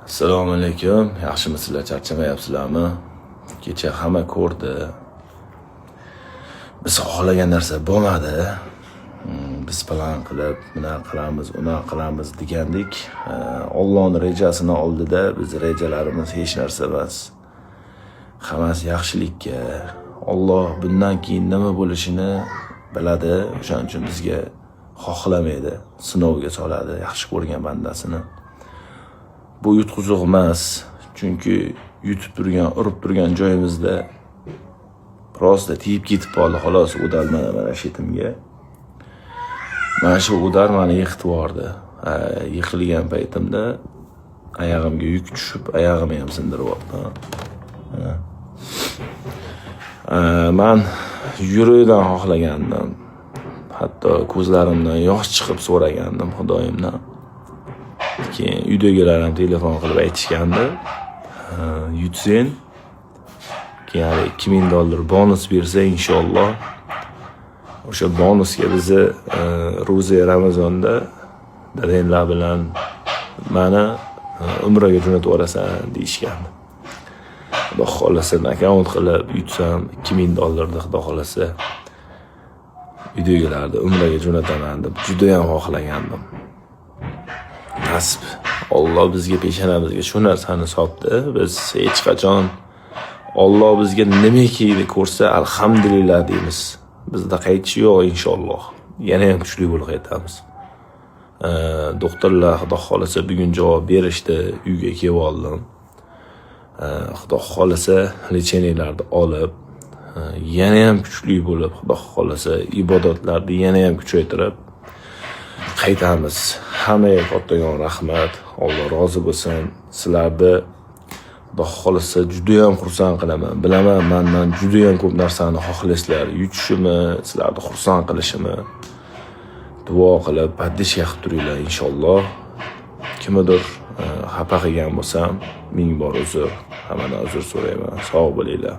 Assalomu alaykum. Yaxshimisizlar, charchamayapsizlarmi? Kecha hamma ko'rdi. Biz xohlagan narsa bo'lmadi. Biz plan qilib, bunaqa qilamiz, unaqa qilamiz degandik. Allohning rejasini oldida biz rejalarimiz hech narsa emas. Hammasi yaxshilikka. Alloh bundan keyin nima bo'lishini biladi. O'shaning uchun bizga xohlamaydi, sinovga soladi yaxshi ko'rgan bandasini. Bu yutqizuq emas, chunki yutib turgan, urib turgan joyimizda просто tegib ketib qoldi, xolos, удар mana shu yetimga. Mana shu удар mani yiqitib yubordi. Yiqilgan paytimda oyog'imga yuk tushib, oyog'imni ham sindirib yubordi. Mana. Man yurakdan xohlagandim. Hatto ko'zlarimdan yosh chiqib so'ragandim Xudoyimdan. Keyin uydagilar ham telefon qilib aytishgandi. Yutsang, keyin hali 2000 dollar bonus bersa, inshaalloh o'sha bonusga bizni ro'za Ramazonda dadanglar bilan mani umraga jo'natib yuborasan deyishgandi. Xudo xohlasa, nokaut qilib yutsam, 2000 dollarni, Xudo xohlasa, uydagilarni umraga jo'nataman deb judayam xohlagandim. Nasib. Alloh bizga, peshonamizga shu narsani solibdi. Biz hech qachon Alloh bizga nimaki ko'rsa, alhamdulillah deymiz. Bizda qaytish yo'q, inshaalloh. Yana ham kuchli bo'lib qaytamiz. Doktorlar, Xudo xohlasa, bugun javob berishdi, uyga kelib oldim. Xudo xohlasa, лечения larni olib, yana ham kuchli bo'lib, Xudo xohlasa, ibodatlarni yana ham kuchaytirib qaytamiz. Hammaga kattakon rahmat. Alloh rozi bo'lsin. Sizlarni, Xudo xohlasa, judayam xursand qilaman. Bilaman, mandan judayam ko'p narsani xohlaysizlar. Yutishimni, sizlarni xursand qilishimni duo qilib, поддержка qilib turinglar, inshaalloh. Kimnidir xafa qilgan bo'lsam, ming bor uzr. Hammadan uzr so'rayman. Sog' bo'linglar.